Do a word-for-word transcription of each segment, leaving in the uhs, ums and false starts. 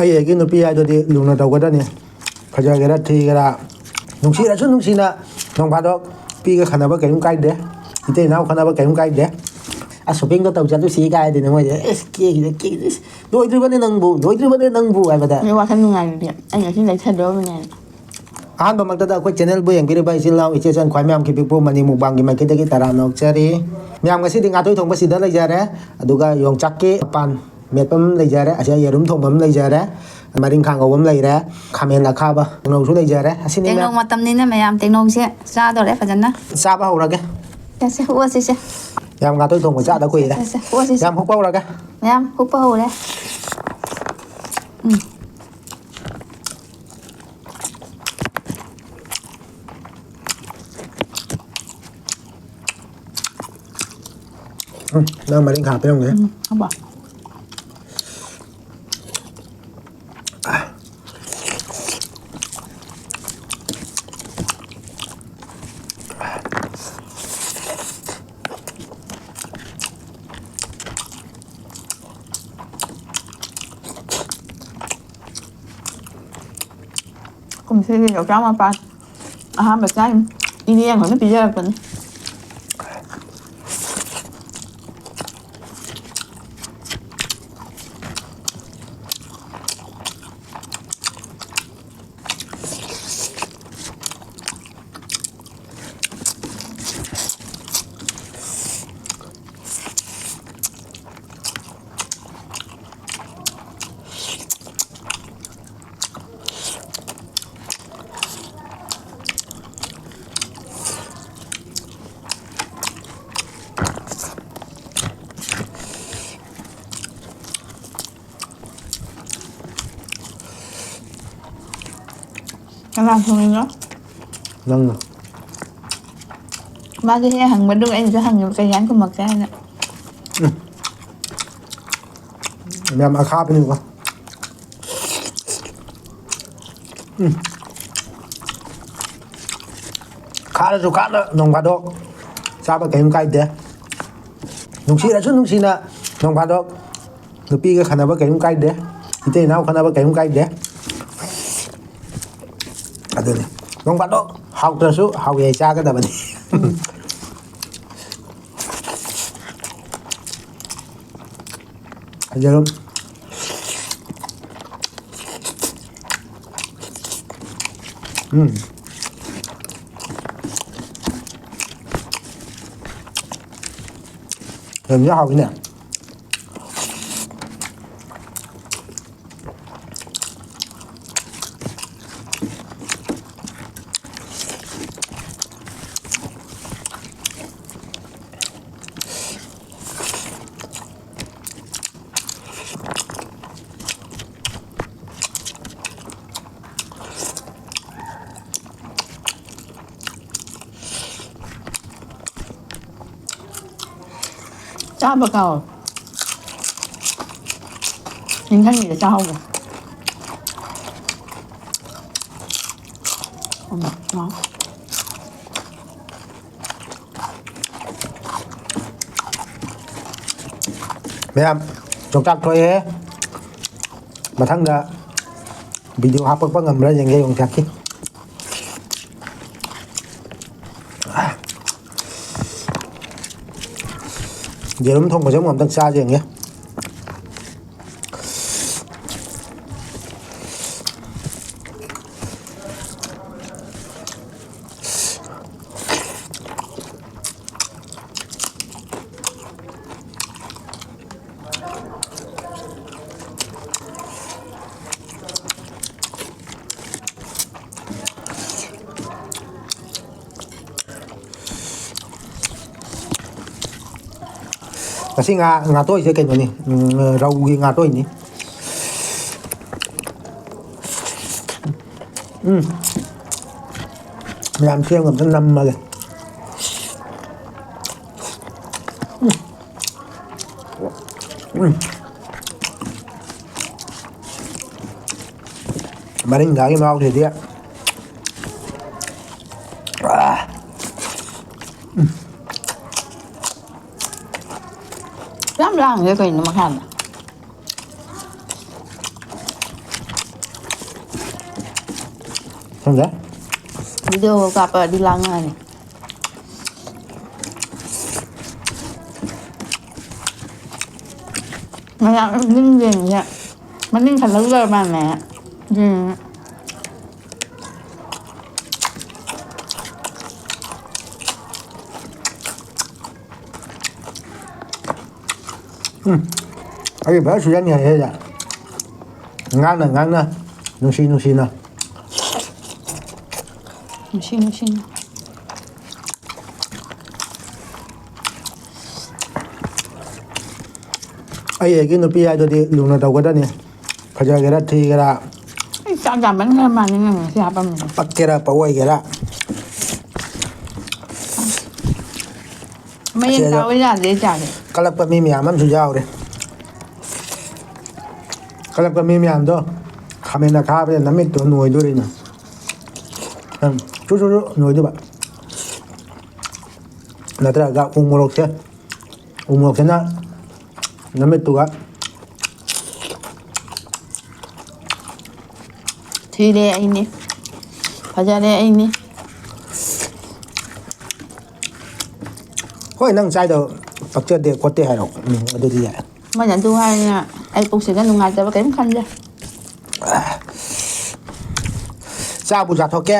ꯑꯩ ꯑꯩꯒꯤ ꯅꯨꯄꯤ ꯍꯥꯏꯗꯨꯗꯤ ꯂꯨꯅ ꯇꯧꯒꯗꯕꯅꯤ꯫ ꯐꯖꯒꯦꯔꯥ ꯊꯤꯒꯦꯔꯥ, ꯅꯨꯡꯁꯤꯔꯁꯨ ꯅꯨꯡꯁꯤꯅ꯫ ꯅꯣꯡ ꯐꯥꯗꯣꯛ ꯅꯨꯄꯤꯒ ꯈꯟꯅꯕ ꯀꯔꯤꯝ ꯀꯥꯏꯗꯦ, ꯏꯇꯩ ꯏꯅꯥꯎ ꯈꯟꯅꯕ ꯀꯔꯤꯝ ꯀꯥꯏꯗꯦ꯫ ꯑꯁ, ꯁꯣꯄꯤꯡꯗꯣ ꯇꯧ ꯆꯠꯂꯨꯁꯤ ꯀꯥꯏꯗꯅ ꯃꯣꯏꯁꯦ, "ꯑꯦꯁ, ꯀꯦꯛꯁꯤꯗ, ꯀꯦꯛꯁꯤ, ꯂꯣꯏꯗ꯭ꯔꯤꯕꯅꯦ ꯅꯪꯕꯨ, ꯂꯣꯏꯗ꯭ꯔꯤꯕꯅꯦ ꯅꯪꯕꯨ" ꯍꯥꯏꯕꯗ꯫ ꯑꯩ ꯋꯥꯈꯜ ꯅꯨꯡꯉꯥꯏꯔꯗꯤ ꯑꯩ ꯉꯁꯤ ꯂꯩꯊꯗꯣꯔꯕꯅꯦ꯫ ꯑꯍꯥꯟꯕꯃꯛꯇꯗ ꯑꯩꯈꯣꯏ ꯆꯦꯅꯦꯜꯕꯨ ꯌꯦꯡꯕꯤꯔꯤꯕ ꯏꯆꯤꯜ ꯏꯅꯥꯎ ꯏꯆꯦ ꯏꯆꯟ ꯈ꯭ꯋꯥꯏ ꯃꯌꯥꯝ ꯈꯤꯕꯤꯛꯄꯨ ꯃꯅꯤ ꯃꯨꯛꯕꯥꯡꯒꯤ ꯃꯥꯏꯀꯩꯗꯒꯤ ꯇꯔꯥꯝꯅ ꯑꯣꯛꯆꯔꯤ꯫ ꯃꯌꯥꯝ, ꯉꯁꯤꯗꯤ ꯉꯥꯇꯣꯏ ꯊꯣꯡꯕ ꯁꯤꯗ ꯂꯩꯖꯔꯦ, ꯑꯗꯨꯒ ꯌꯣꯡꯆꯥꯛꯀꯤ ꯃꯄꯥꯟ ꯃꯦꯠꯄ ꯑꯃ ꯂꯩꯖꯔꯦ, ꯑꯁꯤꯗ ꯌꯦꯔꯨꯝ ꯊꯣꯡꯕ ꯑꯃ ꯂꯩꯖꯔꯦ, ꯃꯔꯤꯡꯈꯥ ꯉꯧꯕ ꯑꯃ ꯂꯩꯔꯦ, ꯈꯥꯃꯦꯟ ꯑꯈꯥꯕ, ꯇꯦꯡꯅꯧꯁꯨ ꯂꯩꯖꯔꯦ꯫ ꯑꯁꯤꯅꯤ ꯃꯌꯥꯝ꯫ ꯇꯦꯡꯅꯧ ꯃꯇꯝꯅꯤꯅ ꯃꯌꯥꯝ ꯇꯦꯡꯅꯧꯁꯦ ꯆꯥꯗꯣꯔꯦ ꯐꯖꯅ꯫ ꯆꯥꯕ ꯍꯧꯔꯒꯦ꯫ ꯆꯠꯁꯦ, ꯍꯨꯞꯑꯁꯤꯁꯦ꯫ ꯌꯥꯝ ꯉꯥꯇꯣꯏ ꯊꯣꯡꯕ ꯆꯥꯗ ꯀꯨꯏꯔꯦ꯫ ꯆꯠꯁꯦ, ꯍꯨꯞꯑꯁꯤꯁꯦ꯫ ꯌꯥꯝ ꯍꯨꯞꯄ ꯍꯧꯔꯒꯦ꯫ ꯃꯌꯥꯝ ꯍꯨꯞꯄ ꯍꯧꯔꯦ꯫ ꯎꯝ꯫ ꯎꯝ, ꯅꯪ ꯃꯔꯤꯡꯈꯥ ꯍꯥꯞꯄꯤꯔꯝꯒꯦ꯫ ꯎꯝ, ꯍꯥꯞꯄꯣ꯫ ꯀꯨꯝꯁꯤꯒꯤ ꯌꯣꯡꯆꯥꯛ ꯃꯄꯥꯟ ꯑꯍꯥꯟꯕ ꯆꯥꯏ꯫ ꯏꯅꯦ ꯑꯃꯅ ꯄꯤꯖꯔꯛꯄꯅꯤ꯫ ꯀꯅꯥ ꯊꯣꯡꯉꯤꯅꯣ? ꯅꯪꯅ꯫ ꯃꯥꯗꯤ ꯍꯦꯛ ꯍꯪꯕ, ꯑꯗꯨꯒ ꯑꯩꯅꯁꯨ ꯍꯪꯉꯦꯕ, "ꯀꯩ ꯍꯥꯏꯅ ꯈꯨꯝꯃꯛꯀꯦ?" ꯍꯥꯏꯅ꯫ ꯎꯝ꯫ ꯃꯌꯥꯝ ꯑꯈꯥꯕꯅꯤꯀꯣ꯫ ꯎꯝ꯫ ꯈꯥꯔꯁꯨ ꯈꯥꯅ ꯅꯣꯡ ꯐꯥꯗꯣꯛ ꯆꯥꯕ ꯀꯔꯤꯝ ꯀꯥꯏꯗꯦ꯫ ꯅꯨꯡꯁꯤꯔꯁꯨ ꯅꯨꯡꯁꯤꯅ ꯅꯣꯡ ꯐꯥꯗꯣꯛ ꯅꯨꯄꯤꯒ ꯈꯟꯅꯕ ꯀꯔꯤꯝ ꯀꯥꯏꯗꯦ꯫ ꯏꯇꯩ ꯏꯅꯥꯎ ꯈꯠꯅꯕ ꯀꯔꯤꯝ ꯀꯥꯏꯗꯦ꯫ ꯑꯗꯨꯅꯤ꯫ ꯅꯣꯡ ꯐꯥꯗꯣꯛ ꯍꯥꯎꯇ꯭ꯔꯁꯨ ꯍꯥꯎꯏ ꯍꯥꯏ ꯆꯥꯒꯗꯕꯅꯤ꯫ ꯌꯦꯔꯨꯝ꯫ ꯎꯝ꯫ ꯌꯦꯔꯨꯝꯁꯦ ꯍꯥꯎꯋꯤꯅꯦ꯫ ꯆꯥꯕ ꯀꯥꯎ꯫ ꯅꯤꯡꯁꯤꯡꯉꯤꯗ ꯆꯥꯍꯧꯕ꯫ ꯎꯝ, ꯍꯥꯎ꯫ ꯃꯌꯥꯝ, ꯌꯣꯡꯆꯥꯛ ꯊꯣꯛꯑꯦ꯫ ꯃꯊꯪꯗ video ꯍꯥꯄꯛꯄ ꯉꯝꯕ꯭ꯔꯥ ꯌꯦꯡꯒꯦ ꯌꯣꯡꯆꯥꯛꯀꯤ꯫ ꯌꯦꯔꯨꯝ ꯊꯣꯡꯕꯁꯦ ꯑꯃꯨꯛ ꯑꯝꯇꯪ ꯆꯥꯁꯦ ꯌꯦꯡꯒꯦ꯫ ꯉꯁꯤ ꯉꯥ, ꯉꯥꯇꯣꯏꯁꯦ ꯀꯩꯅꯣꯅꯤ, ꯎꯝ, ꯔꯧꯒꯤ ꯉꯥꯇꯣꯏꯅꯤ꯫ ꯎꯝ꯫ ꯃꯌꯥꯝ ꯆꯦꯡ ꯑꯝꯇ ꯅꯝꯃꯒꯦ꯫ ꯎꯝ꯫ ꯃꯔꯤꯡꯒꯥꯒꯤ ꯃꯍꯥꯎꯁꯤꯗꯤ꯫ ꯑꯥ꯫ ꯌꯥꯝ ꯂꯥꯡꯉꯦ ꯀꯩꯅꯣ ꯃꯈꯥꯗ? ꯈꯪꯗꯦ꯫ ꯚꯤꯗꯤꯑꯣ ꯀꯥꯞꯄꯗꯤ ꯂꯥꯡꯉꯛꯑꯅꯤ꯫ ꯃꯌꯥꯝ ꯅꯤꯡꯁꯤꯡꯁꯦ ꯃꯅꯤꯡ ꯈꯜꯍꯧꯗꯕ ꯃꯥꯜꯂꯦ꯫ ꯎꯝ꯫ ꯎꯝ꯫ ꯑꯩ ꯐꯖꯅ ꯁꯨꯖꯟꯈ꯭ꯔꯦ ꯁꯤꯗ꯫ ꯉꯥꯡꯅ ꯉꯥꯡꯅ, ꯅꯨꯡꯁꯤ ꯅꯨꯡꯁꯤꯅ꯫ ꯅꯨꯡꯁꯤ ꯅꯨꯡꯁꯤꯅ꯫ ꯑꯩ ꯑꯩꯒꯤ ꯅꯨꯄꯤ ꯍꯥꯏꯗꯨꯗꯤ ꯂꯨꯅ ꯇꯧꯒꯗꯕꯅꯤ꯫ ꯐꯖꯒꯦꯔꯥ ꯊꯤꯒꯦꯔꯥ꯫ ꯑꯩ ꯆꯥꯛ ꯌꯥꯝꯃꯟꯈ꯭ꯔ ꯃꯥꯜꯂꯦ ꯅꯪ ꯉꯁꯤ ꯍꯥꯞꯄꯝꯃꯤꯗꯣ꯫ ꯄꯛꯀꯦꯔꯥ ꯄꯛꯑꯣꯏꯒꯦꯔꯥ꯫ ꯃꯌꯦꯡ ꯑꯁꯤꯗ ꯇꯥꯕ ꯌꯥꯗ꯭ꯔꯦ ꯆꯥꯁꯦ꯫ ꯀꯜꯂꯛꯄ ꯃꯤ ꯃꯌꯥꯝ ꯑꯃꯁꯨ ꯌꯥꯎꯔꯦ꯫ ꯀꯜꯂꯛꯄ ꯃꯤ ꯃꯌꯥꯝꯗꯣ ꯈꯥꯃꯦꯟ ꯑꯈꯥꯕꯗ ꯅꯃꯤꯠꯇꯣ ꯅꯣꯏꯗꯣꯔꯤꯅ꯫ ꯅꯪ ꯆꯨ ꯆꯨ ꯆꯨ ꯅꯣꯏꯗꯣꯏꯕ꯫ ꯅꯠꯇ꯭ꯔꯒ ꯎ ꯃꯣꯔꯣꯛꯁꯦ, ꯎ ꯃꯣꯔꯣꯛꯁꯤꯅ ꯅꯃꯤꯠꯇꯨꯒ꯫ ꯊꯤꯔꯦ ꯑꯩꯅꯦ, ꯐꯖꯔꯦ ꯑꯩꯅꯦ꯫ ꯍꯣꯏ, ꯅꯪ ꯆꯥꯏꯗꯣ ꯄꯛꯆꯗꯦ ꯈꯣꯠꯇꯦ ꯍꯥꯏꯔꯣ, ꯎꯝ, ꯑꯗꯨꯗꯤ ꯌꯥꯏ꯫ ꯃꯣꯏꯅ ꯑꯗꯨ ꯍꯥꯏꯔꯅ ꯑꯩ ꯄꯨꯛꯁꯤꯗ ꯅꯨꯡꯉꯥꯏꯇꯕ ꯀꯔꯤꯝ ꯈꯟꯗꯦ꯫ ꯆꯥꯕꯨ ꯆꯥꯊꯣꯛꯀꯦ꯫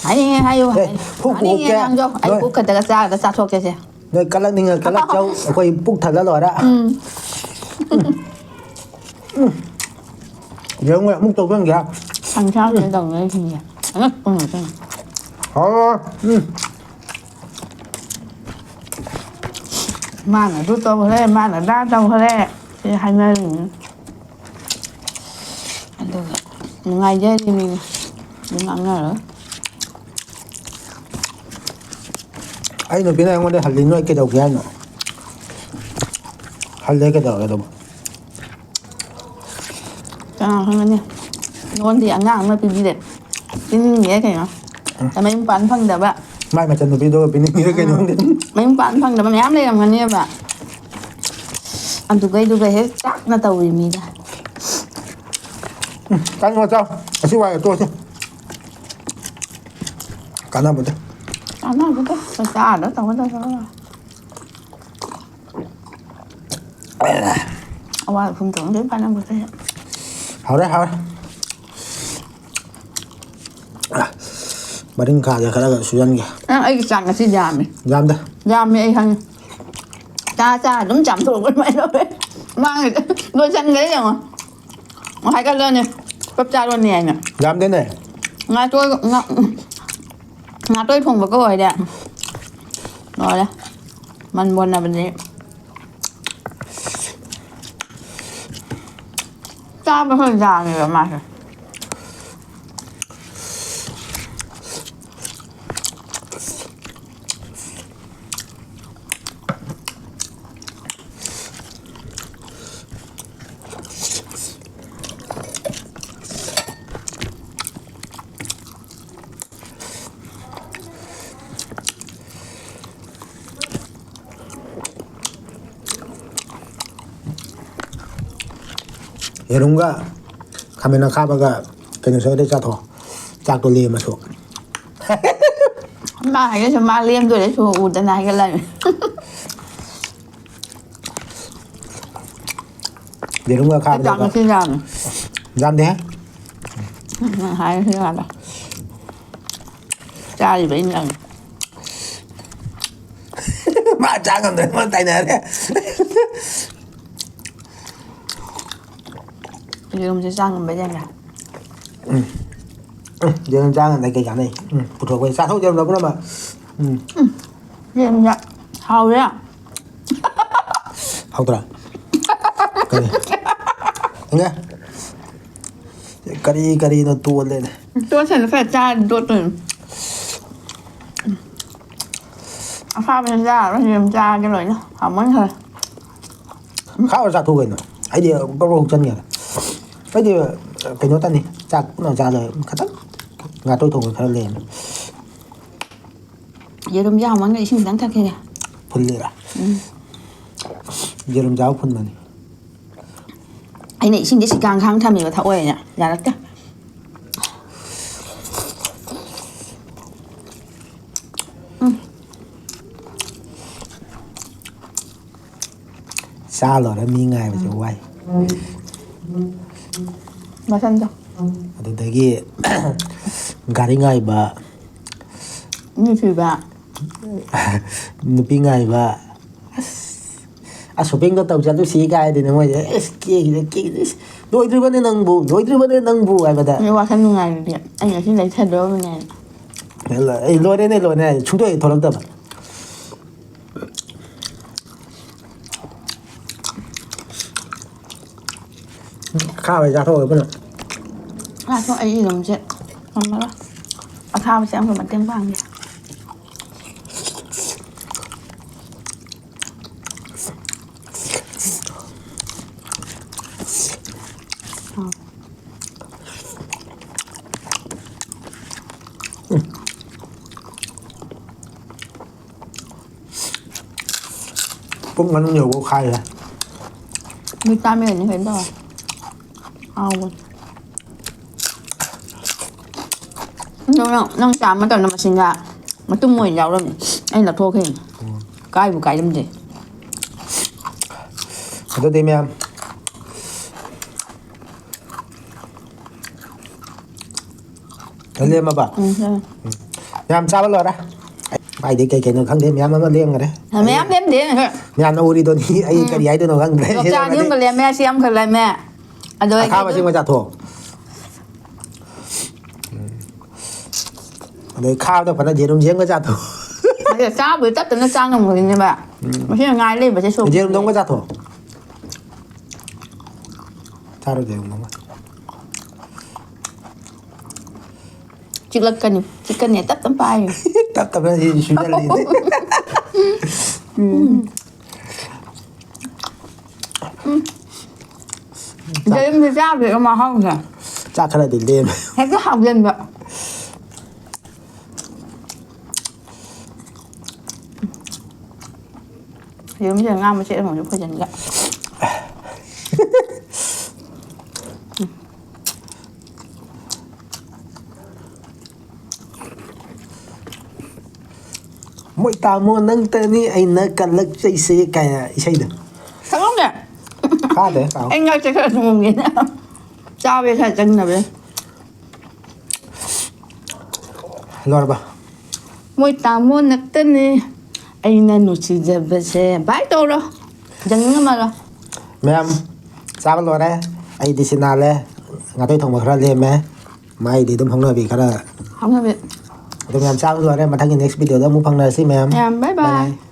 ꯍꯥꯏꯅꯤꯡꯉꯦ ꯍꯥꯏꯌꯨ꯫ ꯑꯦ, ꯍꯨꯛꯄꯨ ꯍꯥꯏꯅꯤꯡꯉꯦ ꯍꯨꯛꯀꯦ꯫ ꯉꯥꯡꯖꯧ꯫ ꯑꯩ ꯅꯣꯏ ꯄꯨꯛ ꯈꯛꯇꯒ ꯆꯥꯔꯒ ꯆꯥꯊꯣꯛꯀꯦꯁꯦ꯫ ꯅꯣꯏ ꯀꯜꯂꯛꯅꯤꯡꯉ ꯀꯜꯂꯛꯆꯧ, ꯑꯩꯈꯣꯏ ꯄꯨꯛ ꯊꯜꯂ ꯂꯣꯏꯔꯦ꯫ ꯎꯝ꯫ ꯎꯝ꯫ ꯌꯦꯔꯨꯝꯒ ꯑꯃꯨꯛ ꯇꯧꯁꯟꯒꯦ꯫ ꯁꯟꯁꯥꯁꯦ ꯇꯧꯅꯔꯤꯁꯤꯡꯁꯦ ꯑꯉꯛꯄ ꯉꯥꯛꯇꯅꯤ꯫ ꯍꯥꯎꯔꯣꯏ꯫ ꯎꯝ꯫ ꯃꯥꯅ ꯑꯗꯨ ꯇꯧꯈ꯭ꯔꯦ, ꯃꯥꯅ ꯑꯗꯥ ꯇꯧꯈ꯭ꯔꯦ ꯁꯤ ꯍꯥꯏꯅꯔꯤꯅꯤ꯫ ꯑꯗꯨꯒ ꯅꯨꯡꯉꯥꯏꯖꯔꯤꯅꯤ, ꯑꯗꯨꯝ ꯉꯥꯡꯅꯔꯣꯏ꯫ ꯑꯩ ꯅꯨꯄꯤꯅ ꯑꯩꯉꯣꯟꯗ ꯍꯜꯂꯤ, ꯅꯣꯏ ꯀꯩꯗꯧꯒꯦ ꯍꯥꯏꯅꯣ? ꯍꯜꯂꯦ ꯀꯩꯗꯧꯔꯒꯦ ꯑꯗꯨꯕꯨ? ꯀꯅꯥ ꯈꯪꯒꯅꯤ? ꯅꯉꯣꯟꯗꯤ ꯑꯉꯥꯡ ꯑꯃ ꯄꯤꯕꯤꯔꯦ꯫ ꯄꯤꯅꯤꯡꯉꯦ ꯀꯩꯅꯣ? ꯃꯌꯨꯝ ꯄꯥꯟ ꯐꯪꯗꯕ꯫ ꯃꯥꯏ ꯃꯆꯟꯅꯨꯄꯤꯗꯣ ꯄꯤꯅꯤꯡꯉꯤꯔ ꯀꯩꯅꯣ ꯈꯪꯗꯦ꯫ ꯃꯌꯨꯝ ꯄꯥꯟ ꯐꯪꯗꯕ ꯃꯌꯥꯝ ꯂꯩꯔꯝꯒꯅꯦꯕ꯫ ꯑꯗꯨꯒꯩꯗꯨꯒ ꯍꯦꯛ ꯆꯥꯛꯅ ꯇꯧꯔꯤ ꯃꯤꯗ꯫ ꯎꯝ, ꯆꯥꯅꯤꯡꯉꯣ ꯆꯥꯎ꯫ ꯑꯁꯤ ꯋꯥꯏ ꯇꯣꯛꯑꯁꯤ꯫ ꯀꯥꯟꯅꯕꯗ꯫ ꯀꯥꯟꯅꯕꯗ ꯆꯥꯗ ꯇꯧꯒꯗꯕ꯫ ꯑꯋꯥ ꯐꯨꯝ ꯇꯧꯗꯦ ꯀꯥꯟꯅꯕꯗ꯫ ꯍꯥꯎꯔꯦ, ꯍꯥꯎꯔꯦ꯫ ꯃꯔꯤꯡꯈꯥꯁꯦ ꯈꯔꯒ ꯁꯨꯖꯟꯒꯦ꯫ ꯅꯪ ꯑꯩꯒꯤ ꯆꯥꯛ ꯉꯁꯤ ꯌꯥꯝꯃꯤ꯫ ꯌꯥꯝꯗ꯫ ꯌꯥꯝꯃꯤ ꯑꯩ ꯈꯪꯉꯤ꯫ ꯆꯥ ꯆꯥ ꯑꯗꯨꯝ ꯆꯥꯝꯊꯣꯛꯄ ꯑꯗꯨꯃꯥꯏꯅ ꯇꯧꯋꯦ꯫ ꯃꯥꯡꯉꯤꯗ ꯂꯣꯏꯁꯟꯈ꯭ꯔꯦ ꯌꯦꯡꯉꯣ꯫ ꯉꯁꯥꯏ ꯀꯜꯂꯅꯤ꯫ ꯄꯞ ꯆꯥꯔꯣꯅꯦ ꯍꯥꯏꯅ꯫ ꯌꯥꯝꯗꯦꯅꯦ꯫ ꯉꯥꯇꯣꯏ ꯉꯥ-, ꯉꯥꯇꯣꯏ ꯊꯣꯡꯕꯒ ꯑꯣꯏꯔꯦ꯫ ꯂꯣꯏꯔꯦ꯫ ꯃꯟ ꯃꯣꯟꯅꯕꯅꯦ꯫ ꯆꯥꯕ ꯈꯔ ꯌꯥꯡꯉꯦꯕ ꯃꯥꯁꯦ꯫ ꯌꯦꯔꯨꯝꯒ ꯈꯥꯃꯦꯟ ꯑꯈꯥꯕꯒ ꯀꯩꯅꯣ ꯁꯣꯏꯗ ꯆꯥꯊꯣꯛ꯫ ꯆꯥꯛꯇꯣ ꯂꯦꯝꯃꯁꯨ꯫ ꯃꯥ ꯍꯥꯏꯒꯁꯨ ꯃꯥ ꯂꯦꯝꯗꯣꯔꯦ ꯁꯨ ꯎꯗꯅ ꯍꯥꯏꯒꯠꯂꯛꯑꯦ꯫ ꯌꯦꯔꯨꯝꯒ ꯈꯥꯕꯗꯣ꯫ ꯆꯥꯛ ꯉꯁꯤ ꯌꯥꯝꯃꯦ꯫ ꯌꯥꯝꯗꯦꯍꯦ꯫ ꯅꯪ ꯍꯥꯏꯔꯁꯨ ꯌꯥꯔꯦ꯫ ꯆꯥꯔꯤꯕ ꯑꯩꯅ ꯌꯥꯝꯃꯦ꯫ ꯃꯥ ꯆꯥ ꯉꯝꯗ꯭ꯔꯦ, ꯃꯥ ꯇꯥꯏꯅꯔꯦ꯫ ꯌꯦꯔꯨꯝꯁꯦ ꯆꯥ ꯉꯝꯕ ꯌꯥꯏꯅ꯫ ꯎꯝ, ꯌꯦꯔꯨꯝ ꯆꯥ ꯉꯝꯗ꯭ꯔꯦ ꯀꯩ ꯆꯥꯅꯩ? ꯎꯝ, ꯄꯨꯊꯣꯛꯄꯩ ꯆꯥꯊꯣꯛ ꯌꯦꯔꯨꯝꯗꯣ ꯄꯨꯝꯅꯃꯛ꯫ ꯎꯝ꯫ ꯌꯦꯔꯨꯝꯁꯦ ꯍꯥꯎꯋꯦ꯫ ꯍꯥꯎꯇ꯭ꯔꯥ? ꯀꯔꯤ? ꯏꯪꯉꯦ? ꯀꯔꯤ ꯀꯔꯤꯅꯣ ꯇꯣꯜꯂꯦꯅꯦ꯫ ꯇꯣꯠꯁꯅꯨ ꯈꯔ ꯆꯥꯔꯗꯤ ꯇꯣꯠꯇꯣꯏꯅꯤ꯫ ꯑꯁꯥꯕꯁꯤ ꯆꯥꯔꯔꯣꯏ ꯌꯦꯔꯨꯝ ꯆꯥꯔꯒꯦ ꯂꯣꯏꯅ ꯍꯥꯎꯃꯟꯈ꯭ꯔꯦ꯫ ꯈꯥꯕ ꯆꯥꯊꯣꯛꯎ ꯀꯩꯅꯣ꯫ ꯑꯩꯗꯤ ꯕꯛ ꯕꯛ ꯍꯨꯛꯆꯟꯒꯦ꯫ ꯑꯩꯗꯤ ꯀꯩꯅꯣ ꯇꯅꯤ꯫ ꯆꯥꯛ ꯄꯨꯟꯅ ꯆꯥ ꯂꯣꯏꯔꯦ꯫ ꯈꯇꯪ ꯉꯥꯇꯣꯏ ꯊꯣꯡꯕ ꯈꯔ ꯂꯩꯔꯝꯃꯦ꯫ ꯌꯦꯔꯨꯝꯁꯦ ꯍꯥꯎꯃꯟꯈ꯭ꯔꯦ ꯏꯁꯤꯡ ꯈꯤꯇꯪ ꯊꯛꯈꯤꯒꯦ꯫ ꯐꯨꯜꯂꯤꯔꯥ? ꯎꯝ꯫ ꯌꯦꯔꯨꯝ ꯆꯥꯕ ꯐꯨꯟꯕꯅꯤ꯫ ꯑꯩꯅ ꯏꯁꯤꯡꯁꯦ ꯁꯤꯀꯥꯡ ꯈꯥꯡ ꯊꯝꯃꯦꯕ ꯊꯛꯑꯣꯏꯅ ꯌꯥꯔꯛꯇꯦ꯫ ꯆꯥ ꯂꯣꯏꯔ ꯃꯤ ꯉꯥꯏꯕꯁꯦ ꯋꯥꯏ꯫ ꯃꯊꯟꯗ꯫ ꯑꯗꯨꯗꯒꯤ ꯒꯥꯔꯤ ꯉꯥꯏꯕ꯫ ꯃꯤ ꯊꯤꯕ꯫ ꯅꯨꯄꯤ ꯉꯥꯏꯕ꯫ ꯑꯁ, ꯑꯁ, ꯁꯣꯄꯤꯡꯗꯣ ꯇꯧ ꯆꯠꯂꯨꯁꯤ ꯀꯥꯏꯗꯅ ꯃꯣꯏꯁꯦ, "ꯑꯁ, ꯀꯦꯛꯁꯤꯗ, ꯀꯦꯛꯁꯤꯗ, ꯑꯁ, ꯂꯣꯏꯗ꯭ꯔꯤꯕꯅꯦ ꯅꯪꯕꯨ, ꯂꯣꯏꯗ꯭ꯔꯤꯕꯅꯦ ꯅꯪꯕꯨ" ꯍꯥꯏꯕꯗ꯫ ꯃꯤ ꯋꯥꯈꯜ ꯅꯨꯡꯉꯥꯏꯔꯗꯤ ꯑꯩ ꯉꯁꯤ ꯂꯩꯊꯗꯧꯔꯕꯅꯦ꯫ ꯑꯩ ꯂꯣꯏꯔꯦꯅꯦ, ꯂꯣꯏꯔꯦ, ꯁꯨꯡꯊꯣꯛ ꯍꯦꯛ ꯊꯣꯛꯂꯛꯇꯕ꯫ ꯈꯥꯕꯩ ꯆꯥꯊꯣꯛꯑꯒ ꯄꯨꯟꯅ꯫ ꯆꯥꯊꯣꯛ ꯑꯩ ꯑꯗꯨꯝꯁꯦ ꯉꯝꯃꯔꯣꯏ꯫ ꯑꯈꯥꯕꯁꯦ ꯑꯃꯨꯛ ꯃꯇꯦꯡ ꯄꯥꯡꯒꯦ꯫ ꯄꯨꯡ ꯑꯅꯤ ꯌꯧꯕ ꯈꯥꯏꯔꯦ꯫ ꯃꯤ ꯆꯥꯝꯃ ꯍꯦꯟꯅꯤ ꯀꯩꯅꯣ ꯇꯧꯔꯦ꯫ ꯍꯥꯎꯕꯅꯤ꯫ ꯑꯗꯣ ꯅꯪ, ꯅꯪ ꯆꯥ ꯃꯇꯝꯗ ꯃꯆꯤꯟꯖꯥꯛ ꯃꯇꯨꯝ ꯑꯣꯏꯅ ꯌꯥꯎꯔꯝꯃꯤ꯫ ꯑꯩꯅ ꯂꯧꯊꯣꯛꯈ꯭ꯔꯤꯅꯤ꯫ ꯎꯝ꯫ ꯀꯥꯏꯕꯨ ꯀꯥꯏꯔꯝꯗꯦ꯫ ꯑꯗꯨꯗꯤ ꯃꯌꯥꯝ ꯂꯦꯝꯃꯕ? ꯎꯝ, ꯂꯦꯝꯃꯦ꯫ ꯎꯝ꯫ ꯃꯌꯥꯝ ꯆꯥꯕ ꯂꯣꯏꯔꯦ꯫ ꯀꯥꯏꯗꯩ ꯀꯩ ꯀꯩꯅꯣ ꯈꯪꯗꯦ, ꯃꯌꯥꯝ ꯑꯃ ꯂꯦꯝꯈ꯭ꯔꯦ꯫ ꯃꯌꯥꯝ ꯂꯦꯝꯗꯦ꯫ ꯃꯌꯥꯝꯅ ꯎꯔꯤꯗꯨꯅꯤ ꯑꯩ ꯎꯝ꯫ ꯀꯔꯤ ꯍꯥꯏꯗꯣꯏꯅꯣ ꯈꯪꯗ꯭ꯔꯦ꯫ ꯌꯣꯡꯆꯥꯛ ꯑꯅꯤ ꯑꯃꯒ ꯂꯦꯝꯃꯦ, ꯑꯁꯤ ꯑꯃꯈꯛ ꯂꯦꯝꯃꯦ꯫ ꯑꯗꯣ ꯑꯩ ꯈꯥꯕꯁꯤ ꯑꯃ ꯆꯥꯊꯣꯛ꯫ ꯎꯝ꯫ ꯑꯗꯩ ꯈꯥꯕꯗ ꯐꯅ ꯌꯦꯔꯨꯝꯁꯤ ꯑꯃꯒ ꯆꯥꯊꯣꯛ꯫ ꯑꯗꯣ ꯆꯥꯕꯨꯗꯤ ꯇꯞ ꯇꯞꯅ ꯆꯥ ꯉꯝꯒꯅꯤꯅꯦꯕ꯫ ꯎꯝ꯫ ꯃꯁꯤꯅ ꯉꯥꯏ ꯂꯩꯕꯁꯦ ꯁꯣꯛꯄꯅꯦ꯫ ꯌꯦꯔꯨꯝꯗꯣ ꯑꯃꯒ ꯆꯥꯊꯣꯛ꯫ ꯆꯥꯔꯣ ꯌꯦꯔꯨꯝꯗꯣ ꯑꯃꯒ꯫ ꯆꯤꯛꯂꯛꯀꯅꯤ꯫ ꯆꯤꯛꯀꯅꯤ꯫ ꯇꯞ ꯇꯞ ꯄꯥꯏꯌꯨ꯫ ꯇꯞ ꯇꯞꯅ ꯁꯤ ꯁꯨꯖꯜꯂꯤꯅꯦ꯫ ꯎꯝ꯫ ꯎꯝ꯫ ꯌꯦꯔꯨꯝꯁꯦ ꯆꯥꯕꯗ ꯃꯍꯥꯎꯁꯦ꯫ ꯆꯥꯛ ꯈꯔꯗꯤ ꯂꯦꯝꯃꯦ꯫ ꯍꯦꯛꯇ ꯍꯥꯎꯖꯟꯕ꯫ ꯌꯦꯔꯨꯝꯁꯤꯗ ꯉꯥ ꯃꯆꯦꯠ ꯑꯃꯁꯨ ꯈꯣꯏꯖꯤꯟꯒꯦ꯫ "ꯃꯣꯏ ꯇꯥꯃꯣ ꯅꯪꯇꯅꯤ ꯑꯩꯅ ꯀꯜꯂꯛꯆꯩꯁꯦ" ꯀꯥꯏꯅ ꯏꯁꯩꯗꯣ꯫ ꯁꯛꯂꯝꯒꯦ꯫ ꯀꯥꯗꯦ ꯀꯥꯎ꯫ ꯑꯩ ꯉꯥꯛꯁꯦ ꯈꯔ ꯊꯣꯡꯒꯦꯅ ꯆꯥꯕꯦ ꯈꯔ ꯆꯪꯅꯕꯦ꯫ ꯂꯣꯏꯔꯕ? ꯃꯣꯏ ꯇꯥꯃꯣ ꯅꯛꯇꯅꯤ ꯑꯩꯅ ꯅꯨꯡꯁꯤꯖꯕꯁꯦ꯫ ꯚꯥꯏ ꯇꯧꯔꯣ꯫ ꯌꯦꯡꯅꯤꯡꯉꯝꯃꯔꯣꯏ꯫ ꯃꯌꯥꯝ ꯆꯥꯕ ꯂꯣꯏꯔꯦ꯫ ꯑꯩꯗꯤ ꯁꯤ ꯅꯥꯜꯂꯦ꯫ ꯉꯥꯇꯩ ꯊꯣꯡꯕ ꯈꯔ ꯂꯦꯝꯃꯦ꯫ ꯃꯥꯏꯗꯤ ꯑꯗꯨꯝ ꯍꯧꯅꯕꯤ ꯈꯔ꯫ ꯍꯧꯅꯕꯤ꯫ ꯑꯗꯨ ꯃꯌꯥꯝ ꯆꯥꯕ ꯂꯣꯏꯔꯦ꯫ ꯃꯊꯪꯒꯤ next video ꯗ ꯑꯃꯨꯛ ꯐꯪꯅꯔꯁꯤ ꯃꯌꯥꯝ꯫ ꯃꯌꯥꯝ bye bye꯫ Bye bye꯫